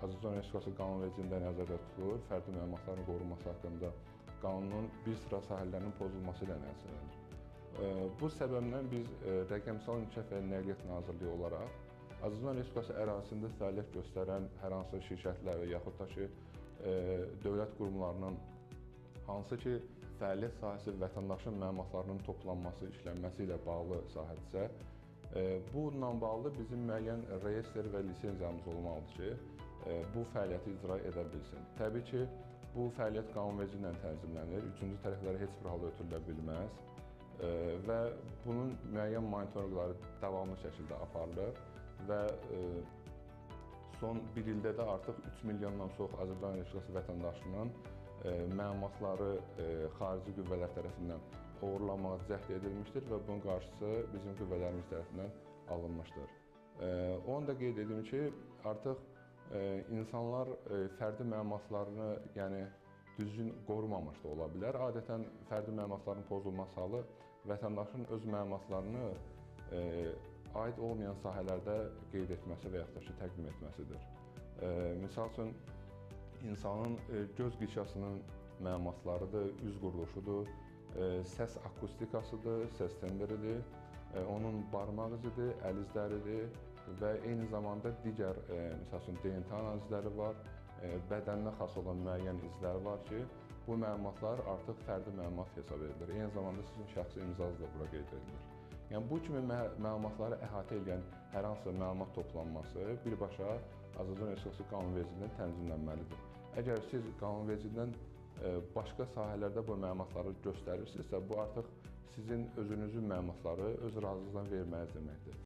Azərbaycan Respublikası qanunvericiliyində nəzərdə tutulur, fərdi məlumatların qorunması haqqında qanunun bir sıra sahələrinin pozulması ilə nəticələnir. Bu səbəblə biz Rəqəmsal İnkişaf və Nəqliyyat Nazirliyi olaraq Azərbaycan Respublikası ərazisində fəaliyyət göstərən hər hansı şirkətlər və yaxud da ki, dövlət qurumlarının hansı ki, fəaliyyət sahəsi vətəndaşın məlumatlarının toplanması, işlənməsi ilə bağlı sahədirsə, bununla bağlı bizim müəyyən reyestr və lisenziyamız olmalıdır ki, bu fəaliyyəti icra edə bilsin. Təbii ki, bu fəaliyyət qanunvericiliklə tənzimlənir, üçüncü tərəflərə heç bir halda ötürülə bilməz və bunun müəyyən monitorinqları davamlı şəkildə aparılır və son bir ildə də artıq 3 milyondan çox Azərbaycan Respublikası vətəndaşının məlumatları xarici qüvvələr tərəfindən oğurlanmağa cəhd edilmişdir və bunun qarşısı bizim qüvvələrimiz tərəfindən alınmışdır. Onu da qeyd edim ki, artıq insanlar fərdi məlumatlarını, yəni düzgün qorumamış da ola bilər. Adətən fərdi məlumatların pozulması halı vətəndaşın öz məlumatlarını aid olmayan sahələrdə qeyd etməsi və yaxud da ki, təqdim etməsidir. Misal üçün, insanın göz qişasının məlumatlarıdır, üz quruluşudur, səs akustikasıdır, səs tembridir, onun barmaq izidir, əl izləridir və eyni zamanda digər, misal üçün, DNT analizləri var, bədəninə xas olan müəyyən izlər var ki, bu məlumatlar artıq fərdi məlumat hesab edilir. Eyni zamanda sizin şəxsi imzanız da bura qeyd edilir. Yəni, bu kimi məlumatları əhatə edən hər hansı məlumat toplanması birbaşa Azərbaycan Respublikası qanunvericiliyindən tənzimlənməlidir. Əgər siz qanunvericiliyindən başqa sahələrdə bu məlumatları göstərirsinizsə, bu artıq sizin özünüzün məlumatları öz razılığınızdan verməniz deməkdir.